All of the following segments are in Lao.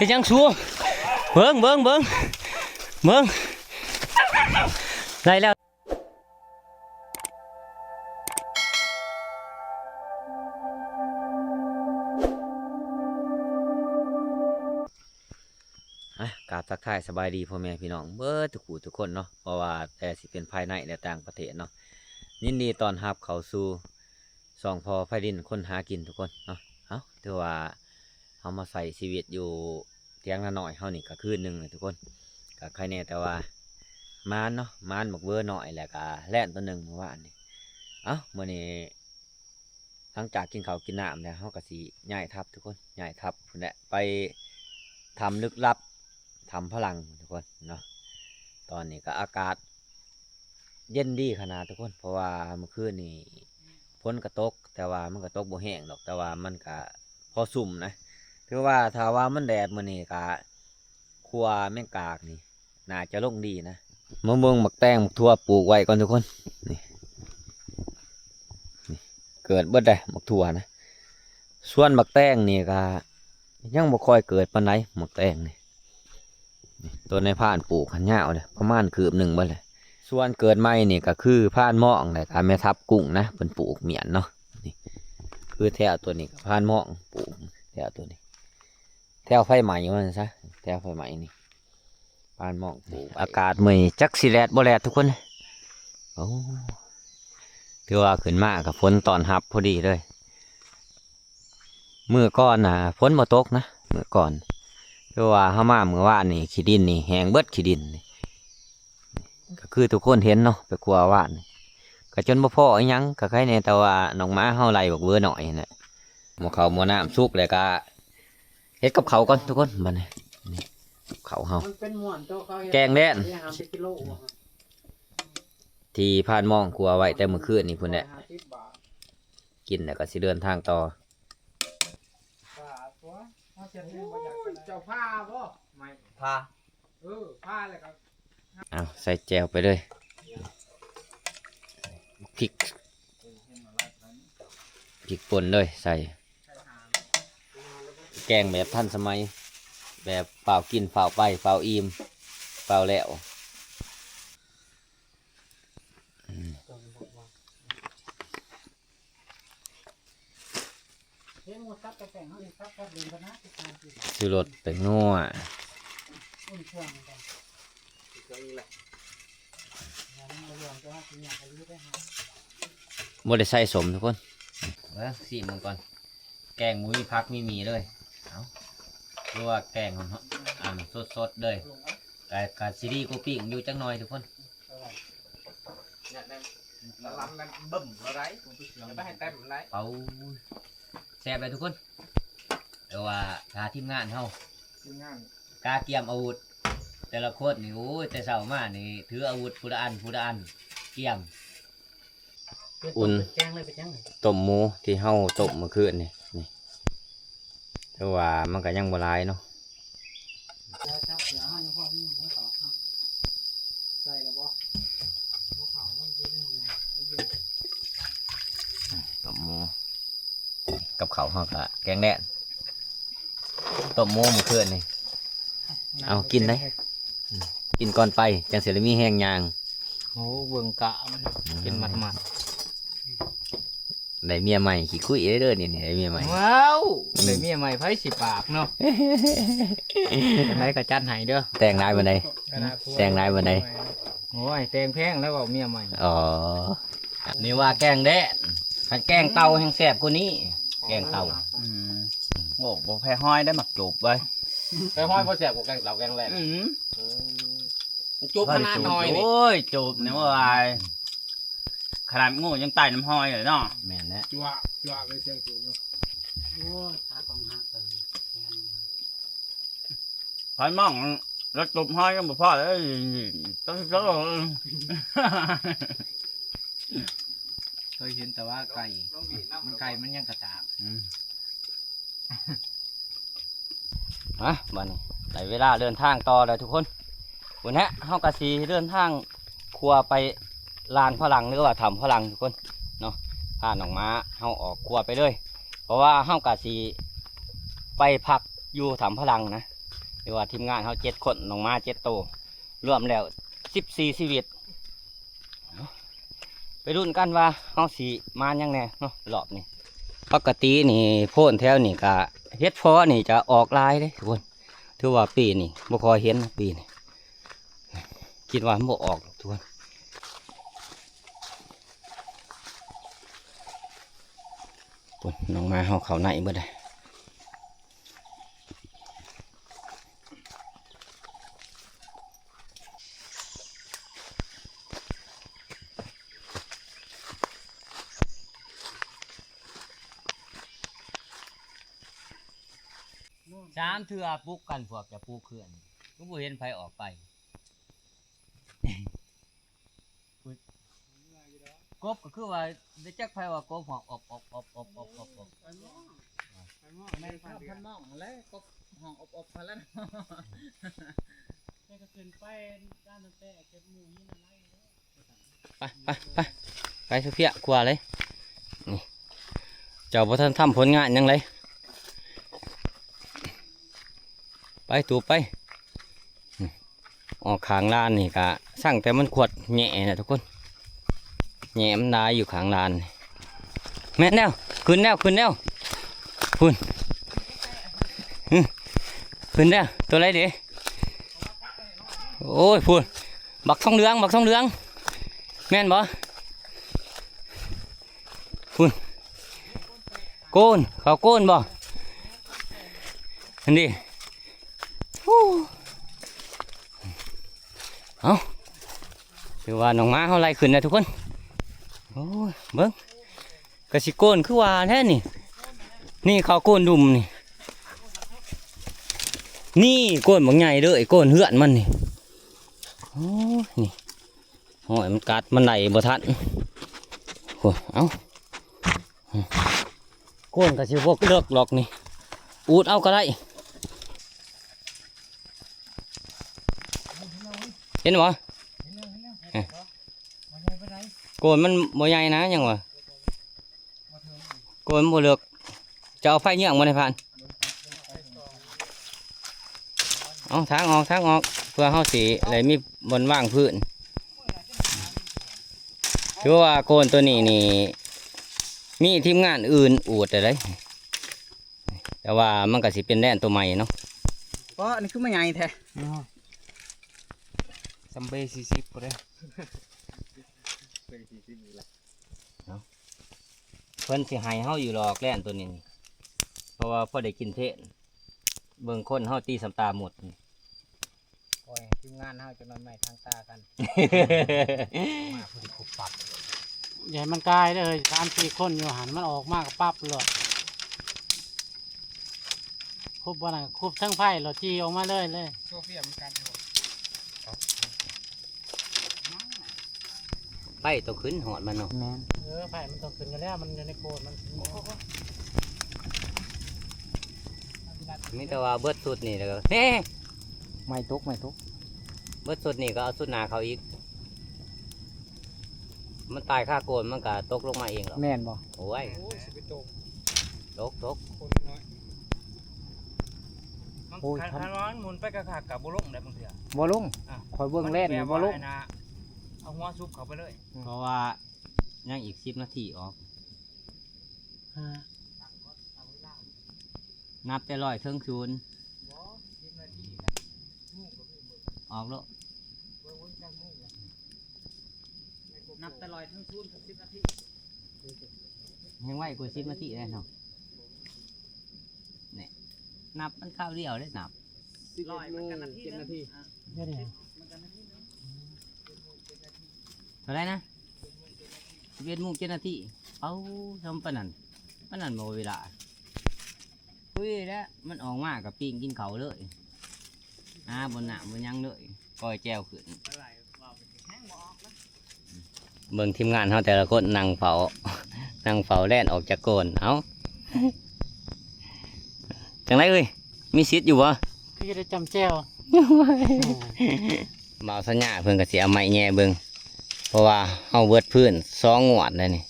ເຮັດຫຍັງສູ? ເບິ່ງ ເບິ່ງ ເບິ່ງ ເບິ່ງ ໄດ້ແລ້ວ. ອ່ະ ກາບທັກທາຍສະບາຍດີພໍ່ແມ່ພີ່ນ້ອງເບິດທຸກຜູ້ທຸກຄົນເນາະ, ບໍ່ວ່າແຕ່ຊິເປັນພາຍໃນ ແລະ ຕ່າງປະເທດເນາະ. ຍິນດີຕ້ອນຮັບເຂົ້າສູ່ຊ່ອງພໍ່ໄພລິນຄົນຫາກິນທຸກຄົນເນາະ. ເອົ້າ ຖືວ່າເຮົາມາໃຊ້ຊີວິດຢູ່ຖຽງນານ້ອຍເຮົານີ້ກະຄືນໜຶ່ງແຫຼະທຸກຄົນ, ກະໄຄແນ່ແຕ່ວ່າໝານເນາະ, ໝານບັກເວີນ້ອຍ ແລະ ກະແລນໂຕໜຶ່ງມື້ວານນີ້. ເອົ້າ ມື້ນີ້ ຫຼັງຈາກກິນເຂົ້າກິນນ້ຳແລ້ວ ເຮົາກໍຊິຍ້າຍທັບທຸກຄົນ, ຍ້າຍທັບພຸ້ນແຫຼະ ໄປຖ້ຳລຶກລັບ ຖ້ຳພະລັງທຸກຄົນເນາະ. ຕອນນີ້ກໍອາກາດເຢັນດີຂະໜາດທຸກຄົນ, ເພາະວ່າມື້ຄືນນີ້ຝົນກໍຕົກ, ແຕ່ວ່າມັນກໍຕົກບໍ່ແຮງດອກ, ແຕ່ວ່າມັນກໍພໍຊຸ່ມນະ. ຖືວ່າຖ້າວ່າມັນແດດມື້ນີ້ກໍ ຂົ້ວແມງກາກນີ້ໜ້າຈະລົງດີນະ. ມາເບິ່ງໝາກແຕງໝາກຖົ່ວປູກໄວ້ກ່ອນທຸກຄົນ. ນີ້ ນີ້ ເກີດເບິດເດ້ໝາກຖົ່ວນະ. ສວນໝາກແຕງນີ້ກະຍັງບໍ່ຄ່ອຍເກີດປານໃດ ໝາກແຕງນີ້. ນີ້ ຕົ້ນນາຍພານປູກຫັ້ນຍາວເດ້ ປະມານຄືບໜຶ່ງເບິດແຫຼະ. ສວນເກີດໃໝ່ນີ້ກະຄືພານມອງ ແລະກະແມ່ທັບກຸ້ງນະ ເພິ່ນປູກໝ້ຽນເນາະ. ນີ້ ຄືແຖວໂຕນີ້ກະພານມອງປູກ ແຖວໂຕນີ້ ແຖວໄຟໄໝ້ວ່າຊັ້ນຊະ ແຖວໄຟໄໝ້ນີ້ ພານມອງປູກ. ອາກາດມື້ນີ້ຈັກຊິແດດບໍ່ແດດທຸກຄົນ. ໂອ້ ຖືວ່າຂຶ້ນມາກໍຝົນຕ້ອນຮັບພໍດີເລີຍ. ມື້ກ່ອນນະຝົນບໍ່ຕົກນະ ມື້ກ່ອນ. ຄືວ່າເຮົາມາມື້ວານນີ້ ຂີ້ດິນນີ້ແຫ້ງເບິດ ຂີ້ດິນນີ້. ກໍຄືທຸກຄົນເຫັນເນາະ ໄປຂົ້ວວານ ກໍຈົນບໍ່ພໍອີຫຍັງ, ກໍໄຄແນ່ແຕ່ວ່ານ້ອງໝາເຮົາໄລ່ບັກເວີນ້ອຍຫັ້ນແຫຼະ. ໝໍ້ເຂົ້າໝໍ້ນ້ຳສຸກແລ້ວກໍເຮັດກັບເຂົ້າກ່ອນທຸກຄົນ. ບັດນີ້ ນີ້ ເຂົ້າເຮົາ ມັນເປັນມ່ວນໂຕເຂົາເຮັດ ແກງແດນ ເຮັດຫ້າສິບກິໂລ ທີ່ພານມອງຂົ້ວໄວ້ແຕ່ມື້ຄືນນີ້ພຸ້ນແຫຼະ. ຫ້າສິບບາດ ກິນແລ້ວກໍຊິເດີນທາງຕໍ່. ໂອ້ຍ ເຈົ້າພາບໍ່? ໄມ້ພາ. ເອີ ພາແລ້ວກໍ ເອົາ ໃສ່ແຈ່ວໄປເລີຍ ພິກ ພິກປົ່ນເລີຍ ໃສ່ ແກງແບບທັນສະໄໝ ແບບຟ້າວກິນ ຟ້າວໄປ ຟ້າວອີ່ມ ຟ້າວແລ້ວ. ຊູລົດ ແປ້ງນົວ ບໍ່ໄດ້ໃສ່ສົ້ມທຸກຄົນ. ເບິ່ງ ຊີມເບິ່ງກ່ອນ ແກງບໍ່ມີຜັກມີໝີ່ເລີຍ. ເອົາ ຄືວ່າແກງ ອັນ ສົດໆເລີຍ ກະ ກະຊິດີກວ່າປີ້ງຢູ່ຈັກໜ່ອຍທຸກຄົນ. ລະລຳແມ່ນບຶ້ມເທົ່າໃດ ຢ່າໄປໃຫ້ແຕ້ມຫຼາຍ. ເອົາ ແຊບເລີຍທຸກຄົນ. ແຕ່ວ່າຖ້າທີມງານເຮົາ ທີມງານກະກຽມອາວຸດ ແຕ່ລະຄົນນີ້ ໂອ້ຍ ແຕ່ເຊົ້າມານີ້ ຖືອາວຸດຜູ້ລະອັນ ຜູ້ລະອັນ ກຽມ. ເປັດ ອຸ່ນ ເປັດແກງເລີຍ ເປັດຫຍັງນີ້? ຕົ້ມໝູທີ່ເຮົາຕົ້ມມື້ຄືນນີ້ ນີ້ ແຕ່ວ່າມັນກໍຍັງບໍ່ຫຼາຍເນາະ. ຈັບເສືອເຮົາຍັງພໍມີໝູຕອດເນາະ. ໃສ່ແລ້ວບໍ່? ບໍ່ເຂົ້າ ມັນຢູ່ໃນຫ້ອງນ້ຳ. ອືມ ຕົ້ມໝູ ກັບເຂົ້າເຮົາກະແກງແດນ ຕົ້ມໝູມື້ຄືນນີ້. ເອົາ ກິນໄດ໋ ອືມ ກິນກ່ອນໄປ ຈັ່ງຊິໄດ້ມີແຮງຍ່າງ. ໂອ້ ເບິ່ງກະມັນ ອືມ ເປັນມັດໆ. ໄດ້ເມຍໃໝ່ຂີ້ຄຸຍເດີ້ນີ້ ໄດ້ເມຍໃໝ່. ວ້າວ ອືມ ໄດ້ເມຍໃໝ່ໃຜຊິປາກເນາະ. ຈັ່ງໃດກໍຈັດໃຫ້ເດີ້. ແຕ່ງຫຼາຍປານໃດ? ແຕ່ງຫຼາຍປານໃດ? ໂອ້ຍ ແຕ່ງແພງແລ້ວ ເວົ້າເມຍໃໝ່. ອໍ ນີ້ວ່າແກງແດນ ຄັນແກງເຕົ່າແຮງແຊບກວ່ານີ້ ແກງເຕົ່າ. ອືມ ໂອ້ ບໍ່ແພ້ຫອຍໄດ໋ ໝາກໂຈບເວີຍ. ແພ້ຫອຍບໍ່ແຊບກວ່າແກງເຕົ່າແກງແດນ. ອືມ ອືມ ໂຈບຂະໜາດນ້ອຍນີ້. ໂອ້ຍ ໂຈບນີ້ວ່າ ຂະໜາດງູຍັງຕາຍນຳຫອຍເລີຍເນາະ. ແມ່ນແຫຼະ ຈົວະ ຈົວະເລີຍສຽງໂຈບເນາະ. ໂອ້ຍ ຂາກອງຫັກເລີຍ. ພາຍມອງ ລະຕົບຫອຍຍັງບໍ່ພໍເລີຍ ຕ້ອງໂຕ. ເຄີຍເຫັນແຕ່ວ່າໄກ່ ມັນໄກ່ມັນຍັງກະຕາກ. ອືມ ມາ ບາດນີ້ໄດ້ເວລາເດີນທາງຕໍ່ແລ້ວທຸກຄົນ. ພຸ້ນແຫຼະ ເຮົາກະຊິເດີນທາງຂົວໄປລານພະລັງ ຫຼືວ່າຖ້ຳພະລັງທຸກຄົນເນາະ. ພານ້ອງໝາເຮົາອອກຂົວໄປເລີຍ ເພາະວ່າເຮົາກະຊິໄປພັກຢູ່ຖ້ຳພະລັງນະ. ຫຼືວ່າທີມງານເຮົາເຈັດຄົນ ນ້ອງໝາເຈັດໂຕ ລວມແລ້ວສິບສີ່ຊີວິດ. ເອົາ ໄປລຸ້ນກັນວ່າເຮົາຊິມາຫຍັງແດ່ເນາະ ລອບນີ້. ປົກກະຕິນີ້ໂພນແຖວນີ້ກະ ເຫັດເພາະນີ້ຈະອອກຫຼາຍເດ້ທຸກຄົນ. ຖືວ່າປີນີ້ບໍ່ຄ່ອຍເຫັນ ປີນີ້ຄິດວ່າມັນບໍ່ອອກທຸກຄົນ. ພຸ້ນ ນ້ອງໝາເຮົາເຂົ້າໃນເບິດເດ້. ສາມເທື່ອປຸກກັນ ພວກຈະປູກເຮືອນ ກໍບໍ່ເຫັນໃຜອອກໄປ. ກົບກໍຄືວ່າ ໄດ້ຈັກໃຜວ່າກົບຮ້ອງອອບໆໆໆໆ. ແມ່ນພາບພັນມອງຫັ້ນແຫຼະ ກົບຮ້ອງອອບໆ ຫັ້ນແຫຼະ. ແຕ່ກໍຂຶ້ນໄປດ້ານນັ້ນແຕ່ເກັບໝູ່ຫີນອະໄລ. ໄປ ໄປ ໄປ ໄປ ເພຍຂວາເລີຍ. ນີ້ ເຈົ້າບໍ່ທັນທຳຜົນງານຫຍັງເລີຍ. ໄປ ຕູບໄປ. ອອກຂ້າງລານນີ້ກະຊ່າງແຕ່ມັນຂວດແຫຍ່ນະທຸກຄົນ ແຫຍ່ມັນຫຼາຍຢູ່ຂ້າງລານ. ແມ່ນແລ້ວ ຂຶ້ນແລ້ວ ຂຶ້ນແລ້ວ ພຸ້ນ ຫຶ ຂຶ້ນແລ້ວ. ໂຕໃດເດ? ໂອ້ຍ ພຸ້ນ ບັກທອງເຫຼືອງ ບັກທອງເຫຼືອງ ແມ່ນບໍ່? ພຸ້ນ ໂກນ ເຂົາໂກນບໍ່? ຫັ້ນເດ. ໂອ້ ເອົ້າ ຖືວ່ານ້ອງໝາເຮົາໄລ່ຂຶ້ນແລ້ວທຸກຄົນ. ໂອ້ຍ ເບິ່ງ ກະຊິໂກນຄືວ່າແທ້ນີ້. ນີ້ເຂົາໂກນດຸ່ມນີ້ ນີ້ໂກນບັກໃຫຍ່ເດີ ໂກນເຮືອນມັນນີ້. ໂອ້ຍ ນີ້ ຫ້ອຍມັນກັດ ມັນໄລ່ບໍ່ທັນ. ໂອ້ ເອົ້າ ໂກນກະຊິບໍ່ເລິກດອກນີ້ ອູດເອົາກະໄດ້. ເຫັນບໍ່? ໂກນມັນບໍ່ໃຫຍ່ນະ ຍັງວ່າ ໂກນມັນບໍ່ເລິກ. ຈະເອົາໄຟເຍືອງບໍ່ໄດ້ພານ? ເອົາທາງອອກ ທາງອອກ ເພື່ອເຮົາຊິໄດ້ມີບ່ອນວາງພື້ນ. ຖືວ່າໂກນໂຕນີ້ນີ້ ມີທີມງານອື່ນອູດໄດ້ ແຕ່ວ່າມັນກະຊິເປັນແດນໂຕໃໝ່ເນາະ. ເພາະອັນນີ້ຄືມາໃຫຍ່ແທ້ ເນາະ ຊຳເບສີ່ສິບພຸ້ນເດ້. ເປັນສີ່ສິບນີ້ລະ ເອົາ ເພິ່ນຊິໃຫ້ເຮົາຢູ່ດອກແລນໂຕນີ້ນີ້ ເພາະວ່າພໍໄດ້ກິນເພນ. ເບິ່ງຄົນເຮົາຕີຊຳຕາໝົດນີ້. ໂອ້ຍ ທີມງານເຮົາຈະນອນໄມ້ທາງຕາກັນ ມາພໍດີປຸບປັບ. ຢ່າໃຫ້ມັນກາຍເດີເຮີ້ຍ ສາມສີ່ຄົນຢູ່ຫັ້ນ ມັນອອກມາກໍປັບໂລດ. ຄຸບບໍ່ນັ້ນ ຄຸບເທິງໄຟໂລດ ຈີ່ອອກມາເລີຍ ເລີຍ. ໂຊເຟຍມັນກັດຢູ່. ໄຟຕ້ອງຂຶ້ນຮອດມັນເນາະ. ແມ່ນ ເອີ ໄຟມັນຕ້ອງຂຶ້ນຢູ່ແລ້ວ ມັນຢູ່ໃນໂຄນມັນ. ມີແຕ່ວ່າເບິດຊຸດນີ້ແລ້ວກໍ ເນ ໄມ້ຕົກ ໄມ້ຕົກ. ເບິດຊຸດນີ້ກໍເອົາຊຸດໜ້າເຂົ້າອີກ. ມັນຕາຍຄາໂກນ ມັນກໍຕົກລົງມາເອງດອກ. ແມ່ນບໍ່? ໂອ້ຍ ໂອ້ຍ ຊິໄປຕົກ ຕົກ ຕົກ ໂຄນນ້ອຍ. ມັນ ໂອ້ຍ ຄັນ ຄັນວ່າມັນໝູນໄປກະຄັກກະບໍ່ລົງໄດ້ບາງເທື່ອ ບໍ່ລົງ. ອ່ະ ຂ້ອຍເບິ່ງແລ່ນຢູ່ບໍ່ລົງ ມັນແບບວ່າ ເອົາຫົວຊຸບເຂົ້າໄປເລີຍ. ເພາະວ່າຍັງອີກສິບນາທີອອກ. ຫ້າ ນັບແຕ່ຮ້ອຍເຖິງສູນ ອອກໂລດ. ນັບແຕ່ຮ້ອຍເຖິງສູນກັບສິບນາທີ ແຮ່ງໄວກວ່າສິບນາທີແລ້ວເນາະ. ນີ້ ນັບມັນຄາວດຽວເດ້ ນັບ ສິບເອັດໂມງເຈັດນາທີ. ອ່ະ ເຮັດຫຍັງ? ເທົ່າໃດນະ? ສິບເອັດໂມງເຈັດນາທີ. ເອົ້າ ທຳປານນັ້ນ ປານນັ້ນບໍ່ເວລາ. ຄຸຍແລ້ວ ມັນອອກມາກໍປີ້ງກິນເຂົ້າເລີຍ ຫາບ່ອນນ້ຳບ່ອນຫຍັງເລີຍ ປ່ອຍແຈ່ວຂຶ້ນ. ເບິ່ງທີມງານເຮົາແຕ່ລະຄົນນັ່ງເຝົ້າ ນັ່ງເຝົ້າແລ່ນອອກຈາກໂກນ. ເອົ້າ ຈັ່ງໃດເອີຍ ມີສິດຢູ່ບໍ່? ຄືຈະໄດ້ຈ້ຳແຈ່ວ. ບ່າວສັນຍາເພິ່ນກໍຊິເອົາໄມ້ແຍ່ເບິ່ງ ເພາະວ່າເຮົາເບິດພື້ນສອງງວດແລ້ວນີ້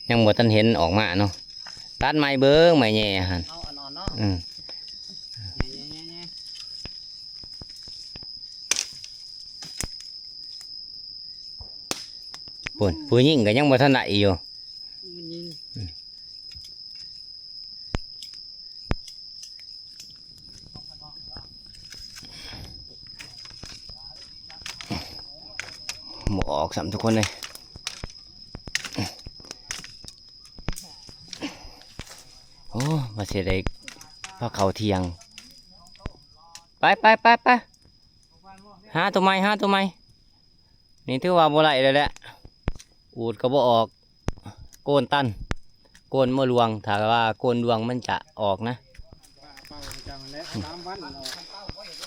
ຍັງບໍ່ທັນເຫັນອອກມາເນາະ. ຕັດໄມ້ເບິ່ງ ໄມ້ແຍ່ຫັ້ນ ເອົາອ່ອນໆເນາະ. ອືມ ແຍ່ໆໆໆ. ພຸ້ນ ຜູ້ຍິງກໍຍັງບໍ່ທັນໄດ້ຢູ່ ຜູ້ຍິງ ບໍ່ອອກຊ້ຳທຸກຄົນເລີຍ. ໂອ້ ວ່າຊິໄດ້ພາເຂົ້າທ່ຽງ. ໄປ ໄປ ໄປ ໄປ ຫາໂຕໃໝ່ ຫາໂຕໃໝ່. ນີ້ຖືວ່າບໍ່ໄດ້ແລ້ວແຫຼະ ອູດກໍບໍ່ອອກ ໂກນຕັນ ໂກນບໍ່ລ່ວງ ຖ້າວ່າໂກນລ່ວງມັນຈະອອກນະ.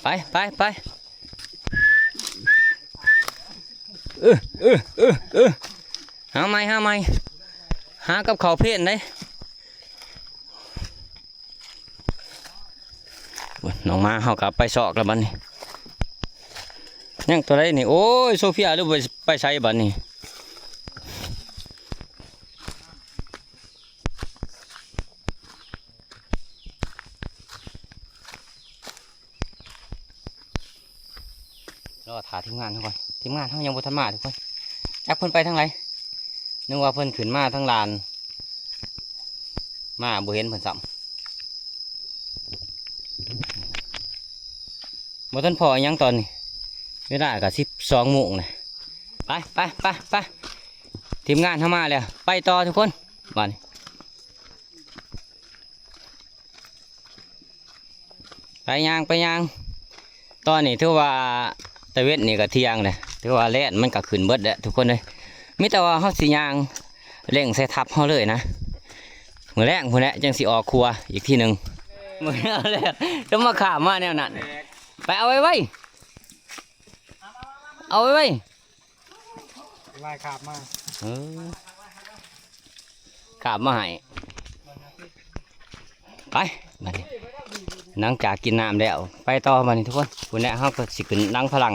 ໄປ ໄປ ໄປ ເອີ ເອີ ເອີ ເອີ ຫາໃໝ່ ຫາໃໝ່ ຫາກັບເຂົ້າເພນເດ້. ນ້ອງໝາເຮົາກໍໄປຊອກແລ້ວບັດນີ້ ຍັງຕົວໃດນີ້? ໂອ້ຍ ໂຊເຟຍ ຫຼືໄປ ໄປໃສບັດນີ້? ລໍຖ້າທີມງານເຮົາກ່ອນ ທີມງານເຮົາຍັງບໍ່ທັນມາທຸກຄົນ ຈັກເພິ່ນໄປທາງໃດ ນຶກວ່າເພິ່ນຂຶ້ນມາທາງລານ ມາບໍ່ເຫັນເພິ່ນຊ້ຳ ບໍ່ທັນພໍ້ຫຍັງຕອນນີ້ ເວລາກໍສິບສອງໂມງນະ. ໄປ ໄປ ໄປ ໄປ ທີມງານເຮົາມາແລ້ວ ໄປຕໍ່ທຸກຄົນ ບາດນີ້ ໄປຍ່າງ ໄປຍ່າງ ຕອນນີ້ຖືວ່າຕາເວັນນີ້ກໍທ່ຽງແລ້ວ ຖືວ່າແລນມັນກໍຂຶ້ນເບິດແລ້ວທຸກຄົນເອີຍ ມີແຕ່ວ່າເຮົາຊິຍ່າງເລັ່ງໃສ່ທັບເຮົາເລີຍນະ ມື້ແລງພຸ້ນແຫຼະຈັ່ງຊິອອກຄົວອີກທີໜຶ່ງ. ມື້ແລງແລ້ວ ຈະມາຂ້າມມາແນວນັ້ນ ໄປເອົາໄວໆ ເອົາໄວໆ. ລາຍຂາບມາ ເອີ ຂາບມາໃຫ້ ໄປ ບັດນີ້ ຫຼັງຈາກກິນນ້ຳແລ້ວ ໄປຕໍ່ບັດນີ້ທຸກຄົນ ພຸ້ນແຫຼະ ເຮົາກໍຊິຂຶ້ນຫຼັງພະລັງ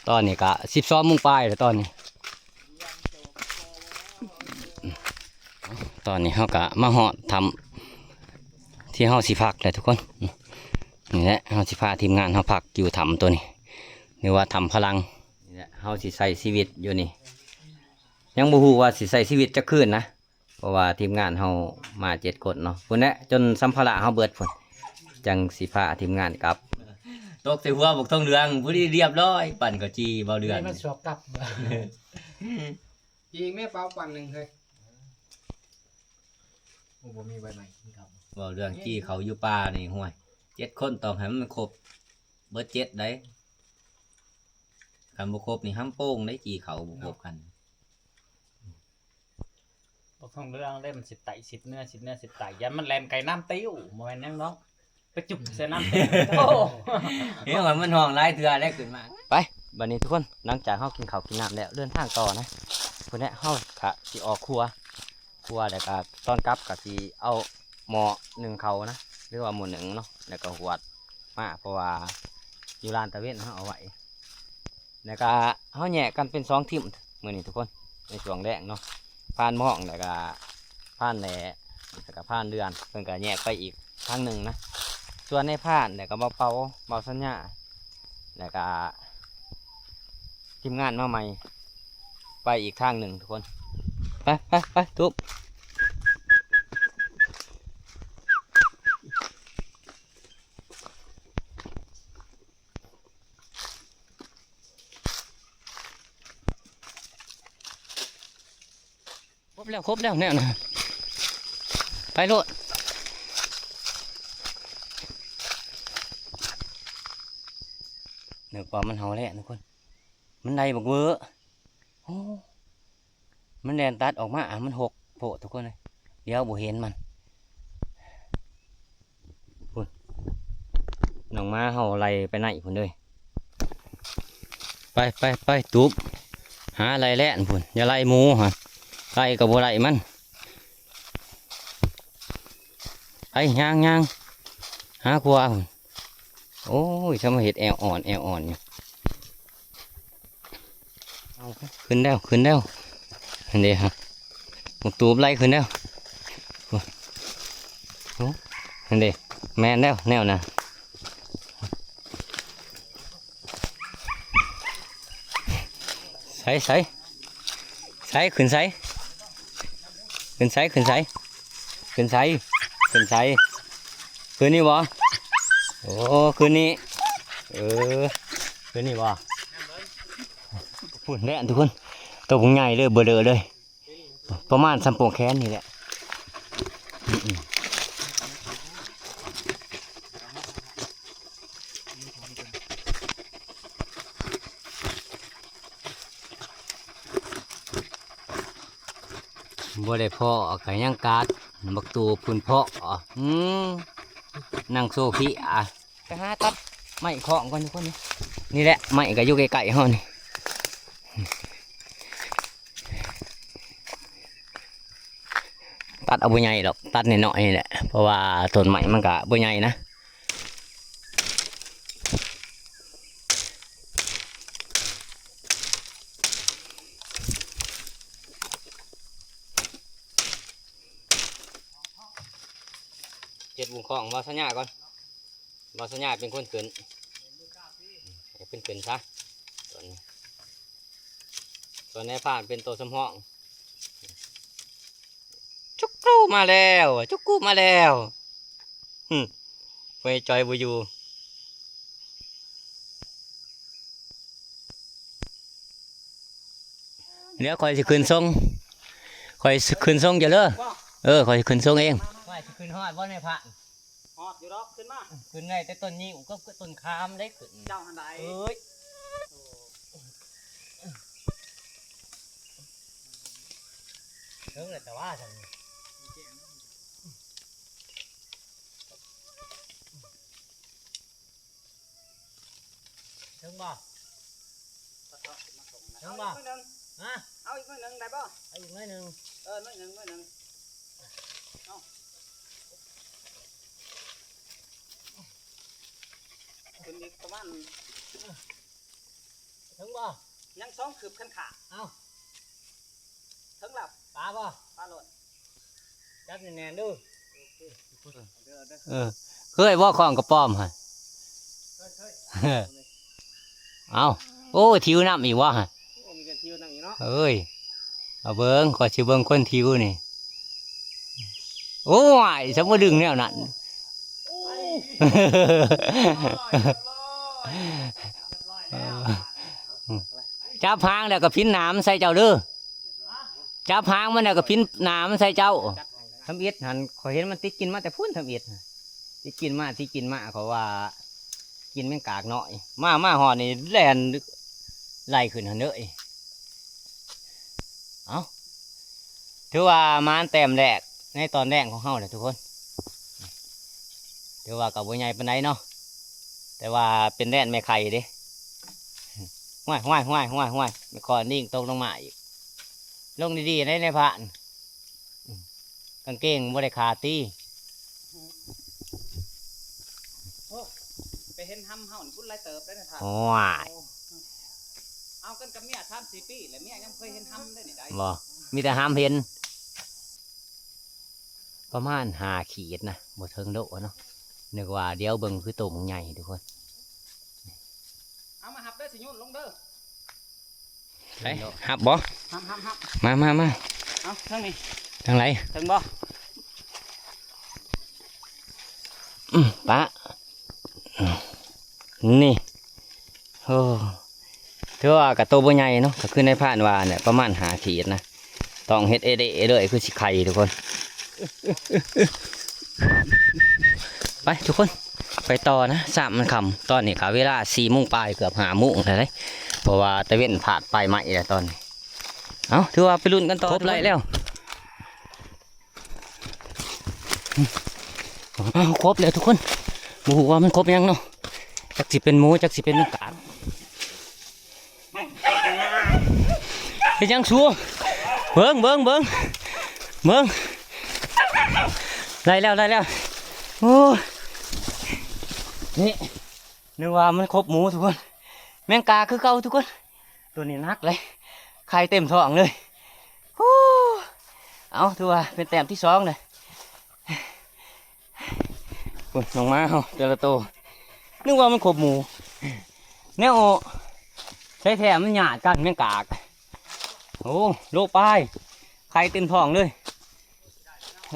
ຕອນນີ້ກໍສິບສອງໂມງປາຍແລ້ວຕອນນີ້ ຕອນນີ້ເຮົາກໍມາຮອດຖ້ຳທີ່ເຮົາຊິພັກແລ້ວທຸກຄົນ ນີ້ແຫຼະ ເຮົາຊິພາທີມງານເຮົາພັກຢູ່ຖ້ຳໂຕນີ້ ຫຼືວ່າຖ້ຳພະລັງ ນີ້ແຫຼະ ເຮົາຊິໃຊ້ຊີວິດຢູ່ນີ້ ຍັງບໍ່ຮູ້ວ່າຊິໃຊ້ຊີວິດຈັກຄືນນະ ເພາະວ່າທີມງານເຮົາມາເຈັດຄົນເນາະ ພຸ້ນແຫຼະ ຈົນສຳພາລະເຮົາເບິດພຸ້ນ ຈັ່ງຊິພາທີມງານກັບ ຕົກໃສ່ຫົວບັກທອງເຫຼືອງ ຜູ້ນີ້ລຽບຮ້ອຍ ປັ່ນເຂົ້າຈີ່ເບົາເດືອນ ໃຫ້ມັນສວບກັບ ຈີ່ແມ່ເປົາປັ່ນໜຶ່ງເຮີ້ຍ ໂອ້ ບໍ່ມີໃບໃໝ່ກິນເຂົ້າ ເວົ້າເລື່ອງຈີ່ເຂົ້າຢູ່ປ່ານີ້ ຫ້ວຍ ເຈັດຄົນຕ້ອງໃຫ້ມັນຄົບເບິດເຈັດໃດ ຄັນບໍ່ຄົບນີ້ຫຳໂປ່ງໃດ ຈີ່ເຂົ້າບໍ່ຄົບກັນ ບໍ່ຕ້ອງເລື່ອງເດ້ ມັນຊິໄຕ ຊິເນື້ອ ຊິເນື້ອ ຊິໄຕ ຢ້ານມັນແລ່ນໄກ່ນ້ຳຕິວ ບໍ່ແມ່ນຫຍັງດອກ ໄປຈຸບໃສ່ນ້ຳເຕັມໂຕ ເຫັນວ່າມັນຮ້ອງຫຼາຍເທື່ອແລ້ວຂຶ້ນມາ ໄປ ບັດນີ້ທຸກຄົນ ຫຼັງຈາກເຮົາກິນເຂົ້າກິນນ້ຳແລ້ວ ເດີນທາງຕໍ່ນະ ພຸ້ນແຫຼະ ເຮົາກະຊິອອກຄົວ ຄົວ ແລ້ວກະຕອນກັບກະຊິເອົາໝໍ້ໜຶ້ງເຂົ້ານະ ຫຼືວ່າໝໍ້ໜຶ້ງເນາະ ແລ້ວກະຫວດມາ ເພາະວ່າຢູ່ລານຕາເວັນເຮົາເອົາໄວ້ ແລ້ວກະເຮົາແຍກກັນເປັນສອງທີມມື້ນີ້ທຸກຄົນ ໃນຊ່ວງແລງເນາະ ພານໝອງ ແລ້ວກະພານແຫຼ ແລ້ວກະພານເດືອນ ເພິ່ນກະແຍກໄປອີກທາງໜຶ່ງນະ ສ່ວນໃນພານ ແລ້ວກະບ່າວເປົາ ບ່າວສັນຍາ ແລ້ວກະທີມງານມາໃໝ່ ໄປອີກທາງໜຶ່ງທຸກຄົນ ໄປ ໄປ ໄປ ຕູບ. ຄົບແລ້ວ ຄົບແລ້ວແນວນະ ໄປໂລດ ນຶກວ່າມັນເຫົ່າແລ້ວທຸກຄົນ ມັນໄລ່ບັກເວີ ໂອ້ ມັນແລ່ນຕັດອອກມາ ມັນຫົກໂພດທຸກຄົນເອີຍ ດຽວບໍ່ເຫັນມັນ ພຸ້ນ ນ້ອງໝາເຮົາໄລ່ໄປໃນພຸ້ນເດີ ໄປ ໄປ ໄປ ຕູບ ຫາໄລ່ແລ່ນພຸ້ນ ຢ່າໄລ່ໝູຫັ້ນ ໄລ່ກໍບໍ່ໄດ້ມັນ ໄປ ຍ່າງ ຍ່າງ ຫາຂົວພຸ້ນ ໂອ້ຍ ຊຳມາເຮັດແອວອ່ອນ ແອວອ່ອນຢູ່ ເອົາ ຂຶ້ນແລ້ວ ຂຶ້ນແລ້ວ ຫັ້ນເດ ບັກຕູບໄລ່ຂຶ້ນແລ້ວ ໂອ້ ຫັ້ນເດ ແມ່ນແລ້ວແນວນະ ໃສ ໃສ ໃສ ຂຶ້ນໃສ ຂຶ້ນໃສ ຂຶ້ນໃສ ຂຶ້ນໃສ ຂຶ້ນນີ້ບໍ່? ໂອ້ ຂຶ້ນນີ້ ເອີ ຂຶ້ນນີ້ບໍ່? ພຸ້ນແຫຼະທຸກຄົນ ໂຕບັກໃຫຍ່ເລີຍ ເບີເລີເລີຍ ປະມານສ່ຳໂປ້ງແຂນນີ້ແຫຼະ. ບໍ່ໄດ້ເພາະກະຍັງກາດ ບັກຕູພຸ້ນເພາະ ອືມ ນັ່ງໂຊພີ ອາ ໄປຫາຕັດໄມ້ຄ້ອງກ່ອນທຸກຄົນ ນີ້ ນີ້ແຫຼະ ໄມ້ກະຢູ່ໃກ້ໆເຮົານີ້ ຕັດເອົາບໍ່ໃຫຍ່ດອກ ຕັດນ້ອຍໆນີ້ແຫຼະ ເພາະວ່າຕົ້ນໄມ້ມັນກະບໍ່ໃຫຍ່ນະ. ເຮັດວງຂອງ ເວົ້າສັນຍາກ່ອນ ເວົ້າສັນຍາເປັນຄົນຂຶ້ນ ໃຫ້ເພິ່ນຂຶ້ນຊະ ສ່ວນ ສ່ວນນາຍພານເປັນໂຕສຳຮອງ. ຈຸກຣູມາແລ້ວ ຈຸກກູມາແລ້ວ ຫຶ ໄປຈ່ອຍບໍ່ຢູ່ ດຽວຂ້ອຍຊິຂຶ້ນສົ່ງ ຂ້ອຍຊິຂຶ້ນສົ່ງເຈົ້າເດີ ເອີ ຂ້ອຍຊິຂຶ້ນສົ່ງເອງ ວ່າຊິຂຶ້ນຮອດບໍ່ນາຍພານ? ຮອດຢູ່ດອກ ຂຶ້ນມາ ຂຶ້ນໄດ້ແຕ່ຕົ້ນງິ້ວກັບຕົ້ນຄາມໄດ້ຂຶ້ນ ເຈົ້າຫັ້ນໃດ ເອີຍ ເຖິງແລ້ວແຕ່ວ່າຊັ້ນ ເຖິງບໍ່? ເຖິງບໍ່? ເອົາອີກໜ້ອຍໜຶ່ງ ຮະ? ເອົາອີກໜ້ອຍໜຶ່ງໄດ້ບໍ່? ເອົາອີກໜ້ອຍໜຶ່ງ ເອີ ໜ້ອຍໜຶ່ງ ໜ້ອຍໜຶ່ງ ເອົາ ຂຶ້ນອີກປະມານ ເຖິງບໍ່? ຍັງສອງຄືບຄັນຂາດ ເອົາ ເຖິງແລ້ວ ປາບໍ່? ປາໂລດ ຈັບແໜ້ນໆເດີ ເອີ ເຄີຍບໍ່ຂອງກະປອມຫັ້ນ? ເຄີຍໆ ເອົາ ໂອ້ ຖິວນ້ຳອີກວະ ໂອ້ ມີແຕ່ຖິວນ້ຳອີກເນາະ ເອີຍ ເອົາເບິ່ງ ຂ້ອຍຊິເບິ່ງຄົນຖິວນີ້ ໂອ້ຍ ສະບໍ່ດຶງແນວນັ້ນ ໂອ້ຍ ຮຽບຮ້ອຍ ຮຽບຮ້ອຍ ຮຽບຮ້ອຍແລ້ວ ຈັບຫາງແລ້ວກະພິນໜາມໃສ່ເຈົ້າເດີ ຈັບຫາງມັນແລ້ວກະພິນໜາມໃສ່ເຈົ້າ ທຳອິດຫັ້ນ ຂ້ອຍເຫັນມັນຕິດກິນມາແຕ່ພຸ້ນ ທຳອິດ ຕິດກິນມາ ຕິດກິນມາ ເຂົາວ່າກິນແມງກາກນ້ອຍ ມາ ມາຮອດນີ້ແລ່ນໄລ່ຂຶ້ນຫັ້ນເດີ ເອົ້າ ຖືວ່າໝານແຕ້ມແລກໃນຕອນແລງຂອງເຮົາແຫຼະທຸກຄົນ ຖືວ່າກະບໍ່ໃຫຍ່ປານໃດເນາະ ແຕ່ວ່າເປັນແດນແມ່ໄຂ່ເດ້ ຫ້ວຍ ຫ້ວຍ ຫ້ວຍ ຫ້ວຍ ຫ້ວຍ ແມ່ຄອນລິງຕົກລົງມາອີກ ລົງດີໆໄດ໋ນາຍພານ ກາງເກງບໍ່ໄດ້ຂາດຕິ ໂອ້ ໄປເຫັນຮຳເຮົານີ້ບຸນຫຼາຍເຕີບໄດ໋ນາຍພານ ໂອ້ຍ ເອົາກັນກັບເມຍສາມສີ່ປີແລ້ວ ເມຍຍັງບໍ່ເຄີຍເຫັນຮຳໄດ໋ນີ້ໄດ໋ ບໍ່ ມີແຕ່ຮຳເຫັນ ປະມານຫ້າຂີດນະ ບໍ່ເຖິງໂລເນາະ ນຶກວ່າ ດຽວເບິ່ງຄືໂຕບັກໃຫຍ່ທຸກຄົນ ເອົາມາຮັບເດີ ຊິໂຍນລົງເດີ ໄປ ຮັບບໍ່? ຮັບ ຮັບ ຮັບ ມາ ມາ ມາ ເອົາ ທາງນີ້ ທາງໃດ? ເຖິງບໍ່? ອືມ ປະ ນີ້ ໂອ້ ຖືວ່າກະໂຕບໍ່ໃຫຍ່ເນາະ ກະຄືນາຍພານວ່າແຫຼະ ປະມານຫ້າຂີດນະ ຕ້ອງເຮັດເອເດເລີຍ ຄືຊິໄຂ່ທຸກຄົນ ໄປທຸກຄົນ ໄປຕໍ່ນະ ຊ້ຳມັນຄ່ຳ ຕອນນີ້ກະເວລາສີ່ໂມງປາຍ ເກືອບຫ້າໂມງແລ້ວເດ້ ເພາະວ່າຕາເວັນພາດປາຍໄມ້ແລ້ວຕອນນີ້ ເອົ້າ ຖືວ່າໄປລຸ້ນກັນຕໍ່ ຄົບໄດ້ແລ້ວ ອ້າວ ຄົບແລ້ວທຸກຄົນ ບໍ່ຮູ້ວ່າມັນຄົບຫຍັງເນາະ ຈັກຊິເປັນໝູ ຈັກຊິເປັນແມງກາກ ເຮັດຫຍັງສູ ເບິ່ງ ເບິ່ງ ເບິ່ງ ເບິ່ງ ໄດ້ແລ້ວ ໄດ້ແລ້ວ ໂອ້ຍ ນີ້ ນຶກວ່າມັນຄົບໝູທຸກຄົນ ແມງກາຄືເກົ່າທຸກຄົນ ໂຕນີ້ໜັກເລີຍ ໄຂ່ເຕັມທ້ອງເລີຍ ໂອ້ ເອົາ ຖືວ່າເປັນແຕ້ມທີສອງເລີຍ ພຸ້ນ ນ້ອງໝາເຮົາແຕ່ລະໂຕ ນຶກວ່າມັນຄົບໝູ ແນວ ໃຊ້ແທ້ມັນຍາດກັນແມງກາກ ໂອ້ ໂລປາຍ ໄຂ່ເຕັມທ້ອງເລີຍ.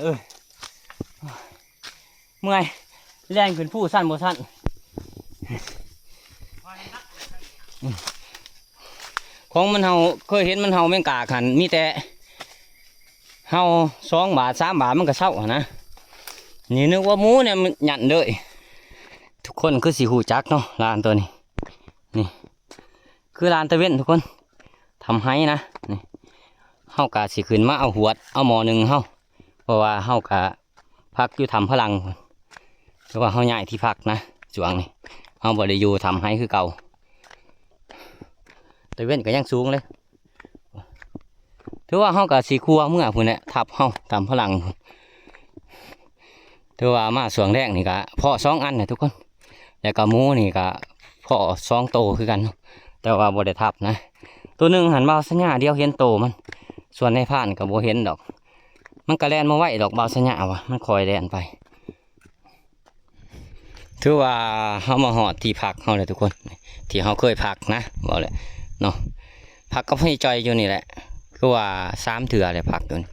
ເອີ ເມື່ອຍ ແລ່ນຂຶ້ນພູຊັ້ນບໍ່ຊັ້ນ. ຂອງມັນເຫົ່າ ເຄີຍເຫັນມັນເຫົ່າແມງກາກຫັ້ນ ມີແຕ່ເຫົ່າສອງບາດ ສາມບາດ ມັນກໍເຊົາຫັ້ນນະ. ນີ້ນຶກວ່າໝູແນວ ມັນຍັນເລີຍ. ທຸກຄົນຄືຊິຮູ້ຈັກເນາະ ລານໂຕນີ້. ນີ້ຄືລານຕາເວັນທຸກຄົນ ທຳໄຮ່ນະ. ນີ້ເຮົາກະຊິຂຶ້ນມາເອົາຫວດ ເອົາໝໍ້ໜຶ່ງເຮົາ ເພາະວ່າເຮົາກະພັກຢູ່ຖ້ຳພະລັງ ແຕ່ວ່າເຮົາຍ້າຍທີ່ພັກນະ. ຊ່ວງນີ້ເຮົາບໍ່ໄດ້ຢູ່ຖ້ຳໄຮ່ຄືເກົ່າ. ຕາເວັນກໍຍັງສູງເລີຍ. ຖືວ່າເຮົາກໍຊິຄົວເມືອພຸ້ນແຫຼະ ທັບເຮົາ ຕາມພະລັງ. ຖືວ່າມາຊ່ວງແລງນີ້ກໍພໍ້ສອງອັນນະທຸກຄົນ ແລ້ວກໍໝູນີ້ກໍພໍ້ສອງໂຕຄືກັນ ແຕ່ວ່າບໍ່ໄດ້ທັບນະ. ໂຕໜຶ່ງຫັ້ນບ່າວສັນຍາດຽວເຫັນໂຕມັນ ສ່ວນນາຍພານກໍບໍ່ເຫັນດອກ. ມັນກໍແລ່ນບໍ່ໄວດອກ ບ່າວສັນຍາວ່າ ມັນຄ່ອຍແລ່ນໄປ. ຖືວ່າເຮົາມາຮອດທີ່ພັກເຮົາແລ້ວທຸກຄົນ ທີ່ເຮົາເຄີຍພັກນະ ເວົ້າແຫຼະເນາະ. ພັກກັບໃຫ້ຈ່ອຍຢູ່ນີ້ແຫຼະ ຄືວ່າສາມເທື່ອແລ້ວພັກຢູ່ນີ້.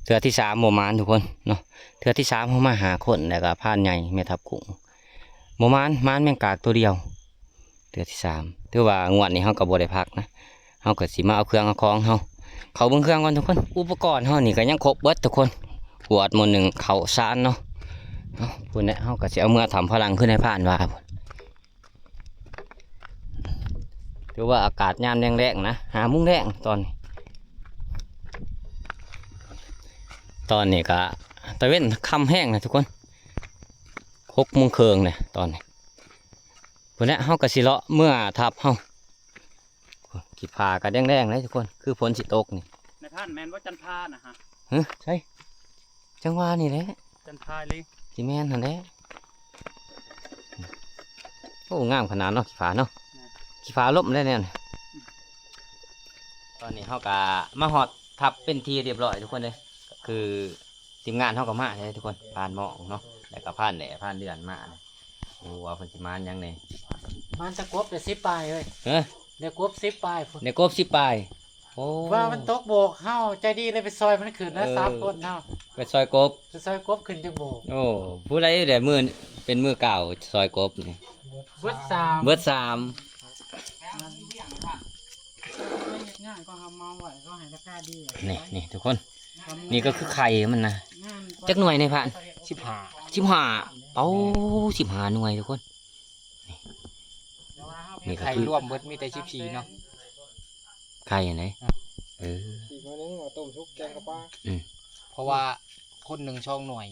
ເທື່ອທີສາມບໍ່ໝານທຸກຄົນເນາະ. ເທື່ອທີສາມເຮົາມາຫ້າຄົນ ແລ້ວກໍພານໃຫຍ່ ແມ່ທັບກຸ້ງ ບໍ່ໝານ ໝານແມງກາກໂຕດຽວ. ເທື່ອທີສາມ ຖືວ່າງວດນີ້ເຮົາກໍບໍ່ໄດ້ພັກນະ. ເຮົາກໍຊິມາເອົາເຄື່ອງເອົາຂອງເຮົາ ເຂົ້າເບິ່ງເຄື່ອງກ່ອນທຸກຄົນ. ອຸປະກອນເຮົານີ້ກໍຍັງຄົບເບິດທຸກຄົນ ຫວດໝໍ້ໜຶ່ງ ເຂົ້າສານເນາະ. ເອົາ ພຸ້ນແຫຼະ ເຮົາກໍຊິເອົາເມືອຖ້ຳພະລັງຄືນາຍພານວ່າ. ຖືວ່າອາກາດຍາມແລງໆນະ ຫ້າໂມງແລງຕອນນີ້. ຕອນນີ້ກໍຕາເວັນຄ່ຳແຮງນະທຸກຄົນ ຫົກໂມງເຄິ່ງແລ້ວຕອນນີ້. ພຸ້ນແຫຼະ ເຮົາກໍຊິເລາະເມືອທັບເຮົາ. ຂີ້ຟ້າກໍແດງໆເລີຍທຸກຄົນ ຄືຝົນຊິຕົກນີ້. ນາຍພານ ແມ່ນບໍ່ຈັນພານະຮະ? ຮະ ໃສ? ຈັ່ງວ່ານີ້ແຫຼະ ຈັນພາອີ່ຫຼີ ຊິແມ່ນຫັ້ນແຫຼະ. ໂອ້ ງາມຂະໜາດເນາະ ຂີ້ຟ້າເນາະ. ແມ່ນ ຂີ້ຟ້າລົມແລ້ວແນວນີ້. ອືມ ຕອນນີ້ເຮົາກໍມາຮອດທັບເປັນທີ່ຮຽບຮ້ອຍທຸກຄົນເດ້ ກໍຄື ທີມງານເຮົາກໍມາເດ້ທຸກຄົນ ພານໝອງເນາະ ແລ້ວກໍພານແຫຼ ພານເດືອນມາ. ໂອ້ ວ່າເພິ່ນຊິມານຫຍັງແດ່. ມານແຕ່ກົບໄດ້ສິບປາຍເອີຍ. ຮະ? ໄດ້ກົບສິບປາຍພຸ້ນ. ໄດ້ກົບສິບປາຍ. ໂອ້ ວ່າມັນຕົກໂບກ ເຮົາໃຈດີເລີຍໄປຊ່ອຍມັນຂຶ້ນນະ. ເອີ ສາມຄົນເຮົາ ໄປຊ່ອຍກົບ ໄປຊ່ອຍກົບຂຶ້ນຈັ່ງໂບກ. ໂອ້ ຜູ້ໃດແຫຼະມື້ ເປັນມື້ກ້າວຊ່ອຍກົບນີ້? ເບິດສາມ ເບິດສາມ. ງ່າຍໆ ກໍເຮົາເມົາໄວ້ ກໍໃຫ້ລາຄາດີ. ນີ້ ນີ້ທຸກຄົນ ນີ້ກໍຄືໄຂ່ມັນນະ. ຈັກໜ່ວຍນາຍພານ? ສິບຫ້າ ສິບຫ້າ. ເອົ້າ ສິບຫ້າໜ່ວຍທຸກຄົນ. ນີ້ ນີ້ກໍ ໄຂ່ ຄື ລວມເບິດມີແຕ່ສິບສີ່ເນາະ ໄຂ່ອັນໃດ. ເອີ ອີກໜ່ວຍໜຶ່ງເອົາຕົ້ມສຸກແກງກັບປາ. ອືມ ເພາະວ່າຄົນໜຶ່ງສອງໜ່ວຍ.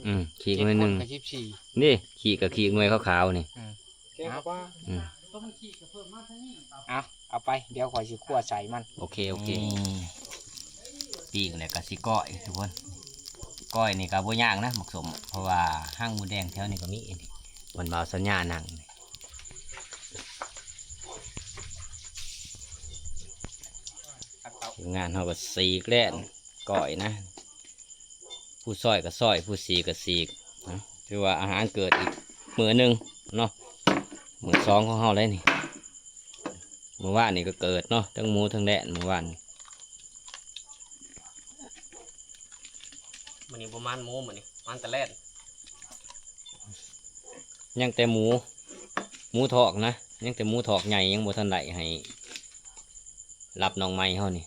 ອືມ ຂີ້ໜ່ວຍໜຶ່ງ ເຈັດຄົນກໍສິບສີ່. ນີ້ ຂີ້ກໍຂີ້ໜ່ວຍຂາວໆນີ້. ອືມ ແກງປາ. ອືມ ເອົາ ເອົາໄປ ດຽວຂ້ອຍຊິຂົ້ວໃສ່ມັນ. ໂອເຄ ໂອເຄ. ນີ້ ປີ້ງແລ້ວກໍຊິກ້ອຍທຸກຄົນ. ກ້ອຍນີ້ກໍບໍ່ຍາກນະ ໝາກສົ້ມ ເພາະວ່າຮັງມົດແດງແຖວນີ້ກໍມີ. ນີ້ ມັນບ່າວສັນຍານັ່ງ. ທີມງານເຮົາກໍສີກແລ່ນ ກ້ອຍນະ ຜູ້ຊອຍກໍຊອຍ ຜູ້ສີກກໍສີກນະ. ຖືວ່າອາຫານເກີດອີກມື້ໜຶ່ງເນາະ ມື້ສອງຂອງເຮົາໄດ໋ນີ້. ມື້ວານນີ້ກໍເກີດເນາະ ທັງໝູທັງແລ່ນມື້ວານນີ້. ມື້ນີ້ບໍ່ມານໝູ ມື້ນີ້ມານແຕ່ແລ່ນ. ຍັງແຕ່ໝູ ໝູຖອກນະ ຍັງແຕ່ໝູຖອກໃຫຍ່ ຍັງບໍ່ທັນໄດ້ໃຫ້ ລັບນ້ອງໃໝ່ເຮົານີ້.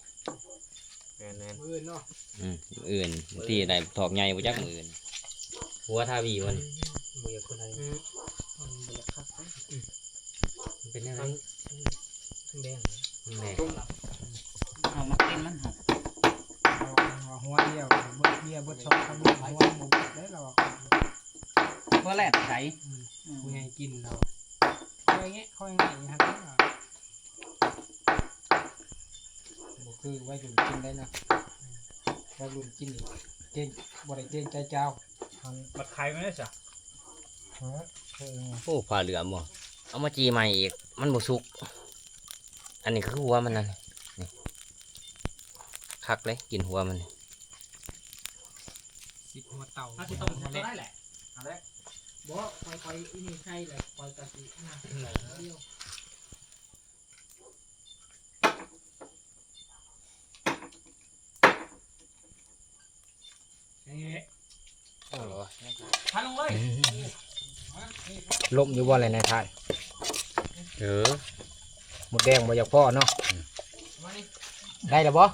ແມ່ນໆ ມື້ອື່ນເນາະ. ອືມ ມື້ອື່ນ ມື້ອື່ນ ບາງທີໄດ້ຖອກໃຫຍ່ບໍ່ຈັກມື້ອື່ນ. ຫົວທາວີບໍ່ນີ້? ບໍ່ຢາກຄົນໃດ ອືມ ມັນບໍ່ຢາກຄັກເດ້. ອືມ ມັນເປັນແນວໃດ? ມັນແດງ ມັນແດງ. ເອົາມາກິນມັນຫອມ. ເອົາຫົວດຽວ ເບິດເບຍເບິດສອງສາມ ຫົວບໍ່ເບິດໄດ້ລາວ. ບໍ່ແລ່ນໃສ. ອືມ ອືມ ຜູ້ໃຫຍ່ກິນລາວ. ຄ່ອຍແງະ ຄ່ອຍແງະຢູ່ຫັ້ນລະ. ບໍ່ຄືໄວລຸ້ນກິນໄດ້ນະ ໄວລຸ້ນກິນເກງ ບໍ່ໄດ້ເກງໃຈເຈົ້າ. ມັນບັດໄຂ່ມັນເດ້ຊະ. ຮະ? ເອີ ໂອ້ ຜ້າເຫຼື້ອມບໍ່? ເອົາມາຈີ່ໃໝ່ອີກ ມັນບໍ່ສຸກ. ອັນນີ້ຄືຫົວມັນນັ້ນ ນີ້ ຄັກເລີຍ ກິນຫົວມັນນີ້. ຊິບຫົວເຕົ່າ ຖ້າຊິຕ້ອງ ເອົາແຫຼະ ເອົາແຫຼະ. ບໍ່ ຂ້ອຍ ຂ້ອຍອີ່ນີ້ໃສ່ແລ້ວ ຂ້ອຍກໍຊິອັນນັ້ນດຽວ. ອືມ ອືມ. ລົມຢູ່ບໍ່ແຫຼະນາຍພານ? ເອີ ມົດແດງບໍ່ຢາກພໍເນາະ. ອືມ ໄດ້ແລ້ວບໍ່?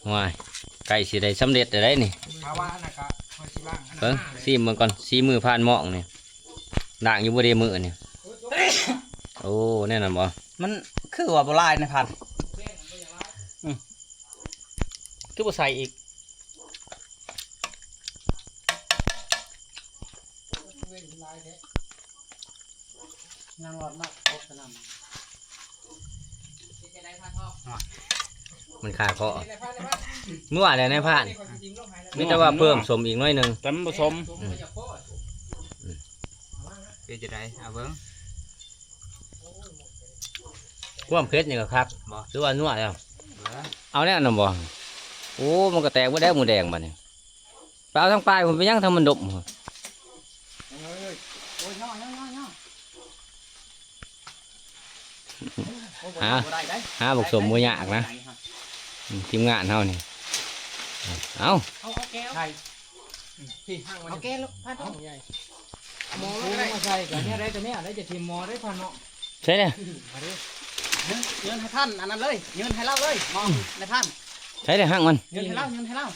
ໂອ້ຍ ໃກ້ຊິໄດ້ສຳເລັດແລ້ວໄດ໋ນີ້. ຖ້າວ່າອັນນັ້ນກໍຂ້ອຍຊິລ້າງອັນນັ້ນ ເບິ່ງ ມາເລີຍ ຊີມເບິ່ງກ່ອນ ສີມືພານໝອງນີ້ ລ້າງຢູ່ບໍ່ເດມື້ນີ້? ໂອ້ ແນວນັ້ນບໍ່? ມັນຄືວ່າບໍ່ຫຼາຍນາຍພານ. ອືມ ຄືບໍ່ໃສ່ອີກ? ຍັງລອດມາຄົບສະນຳ ມັນຄາຄໍ ເມື່ອແຫຼະນາຍພານ ມີແຕ່ວ່າເພີ່ມສົມອີກໜ້ອຍໜຶ່ງ ແຕ່ມັນບໍ່ສົມ. ອືມ ເປັນຈັ່ງໃດ ເອົາເບິ່ງ ຄວາມເຜັດນີ້ກໍຄັກ ບໍ່ ຫຼືວ່ານົວແລ້ວ? ເອີ ເອົາແນວນັ້ນບໍ່? ໂອ້ ມັນກໍແຕກເບິດແລ້ວໝູແດງບັດນີ້. ໄປເອົາທາງປາຍພຸ້ນ ໄປຫຍັງທາງມັນດົບ? ເອີຍ ໂອ້ຍ ຍໍໆໆໆ ໂອ້ຍ ຫາ ບໍ່ໄດ້ໄດ໋ ຫາບັກສົມບໍ່ຍາກນະ. ອືມ ທີມງານເຮົານີ້ ເອົາ ເອົາ ເອົາແກ້ວ ໃສ່ ອືມ ພີ່ ຫາງມັນ ເອົາແກ້ວ ພານທອງ ເອົາໝໍມາກໍໄດ້ ມາໃສ່ກັນແນວໃດກໍແນວໃດ ຈະຖິ້ມໝໍໄດ້ພານເນາະ. ໃສ່ເດ້ ມາເດ້ ຍື່ນໃຫ້ທ່ານອັນນັ້ນເລີຍ ຍື່ນໃຫ້ລາວເລີຍ ໝໍ ອືມ ໃນທ່ານ ໃສ່ເດ້ຫາງມັນ ຍື່ນໃຫ້ລາວ ຍື່ນໃຫ້ລາວ.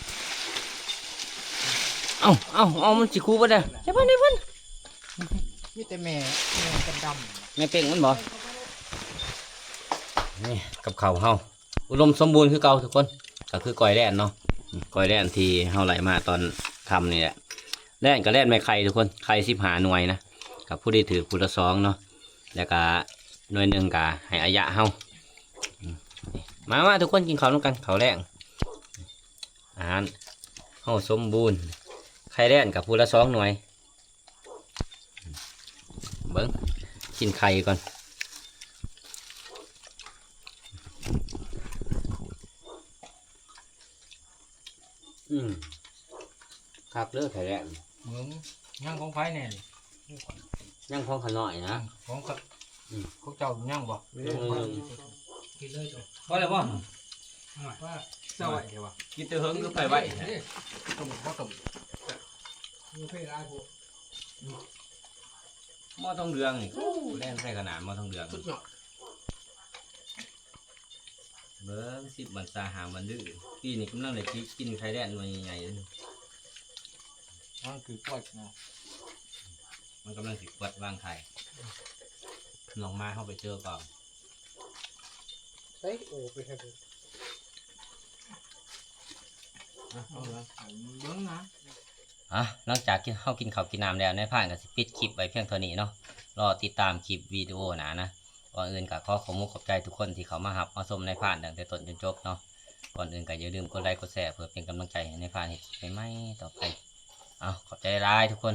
ເອົາ ເອົາ ເອົາ ມັນຊິຄູ່ເບິດເດ້ ໃສ່ເພິ່ນ ໃຫ້ເພິ່ນ ມີແຕ່ແມ່ ແມ່ດຳໆ ແມ່ເປັ້ງມັນບໍ່? ນີ້ກັບເຂົ້າເຮົາ ອຸດົມສົມບູນຄືເກົ່າທຸກຄົນ ກໍຄືກ້ອຍແລ່ນເນາະ ກ້ອຍແລ່ນທີ່ເຮົາໄລ່ມາຕອນຄ່ຳນີ້ແຫຼະ. ແລ່ນກໍແລ່ນແມ່ໄຂ່ທຸກຄົນ ໄຂ່ສິບຫ້າໜ່ວຍນະ ກໍຜູ້ທີ່ຖືກຜູ້ລະສອງເນາະ ແລ້ວກໍໜ່ວຍໜຶ່ງກໍໃຫ້ອາຍະເຮົາ. ມາ ມາ ທຸກຄົນກິນເຂົ້ານຳກັນ ເຂົ້າແລງ ອາຫານເຮົາສົມບູນ ໄຂ່ແລ່ນກໍຜູ້ລະສອງໜ່ວຍ. ເບິ່ງ ກິນໄຂ່ກ່ອນ. ອືມ ຄັກເດີໄຂ່ແລ່ນ. ເບິ່ງ ຍັງຂອງໃຜແດ່ນີ້? ຍັງຂອງຂ້ານ້ອຍນະ ຂອງຂ້າ ອືມ ຂອງເຈົ້າຍັງບໍ່? ຍັງ ກິນເລີຍ ພໍແລ້ວບໍ່? ວ່າເຈົ້າໄວ້ແທ້ວ່າ ກິນແຕ່ເຫິງຄືໄປໄວແທ້. ຕົ້ມ ບໍ່ຕົ້ມ ໝໍທອງເຫຼືອງນີ້ ໂອ້ ແລ່ນໃສ່ຂະໜາດໝໍທອງເຫຼືອງ ສຸດຍອດ. ເບິ່ງ ສິບວັນຊາຫ້າວັນດື້ ປີນີ້ກຳລັງໄດ້ກິນໄຂ່ແລ່ນໜ່ວຍໃຫຍ່ໆເລີຍ. ມັນຄືກວດເນາະ ມັນກຳລັງຊິກວດວາງໄຂ່ ນ້ອງມາເຮົາໄປເຈີກ່ອນ. ເອີຍ ໂອ້ ໄປໃສ່ເບິ່ງ ເບິ່ງນະ. ອ່ະ ຫຼັງຈາກທີ່ເຮົາກິນເຂົ້າກິນນ້ຳແລ້ວ ນາຍພານກໍຊິປິດຄລິບໄວ້ພຽງເທົ່ານີ້ເນາະ ລໍຕິດຕາມຄລິບວິດີໂອໜ້ານະ. ກ່ອນອື່ນກໍຂໍຂອບມຸກຂອບໃຈທຸກຄົນທີ່ເຂົ້າມາຮັບມາຊົມນາຍພານຕັ້ງແຕ່ຕົ້ນຈົນຈົບເນາະ. ກ່ອນອື່ນກໍຢ່າລືມກົດໄລກົດແຊ ເພື່ອເປັນກຳລັງໃຈໃຫ້ນາຍພານເຮັດຄລິບໃໝ່ໆຕໍ່ໄປ. ເອົາ ຂອບໃຈຫຼາຍໆທຸກຄົນ.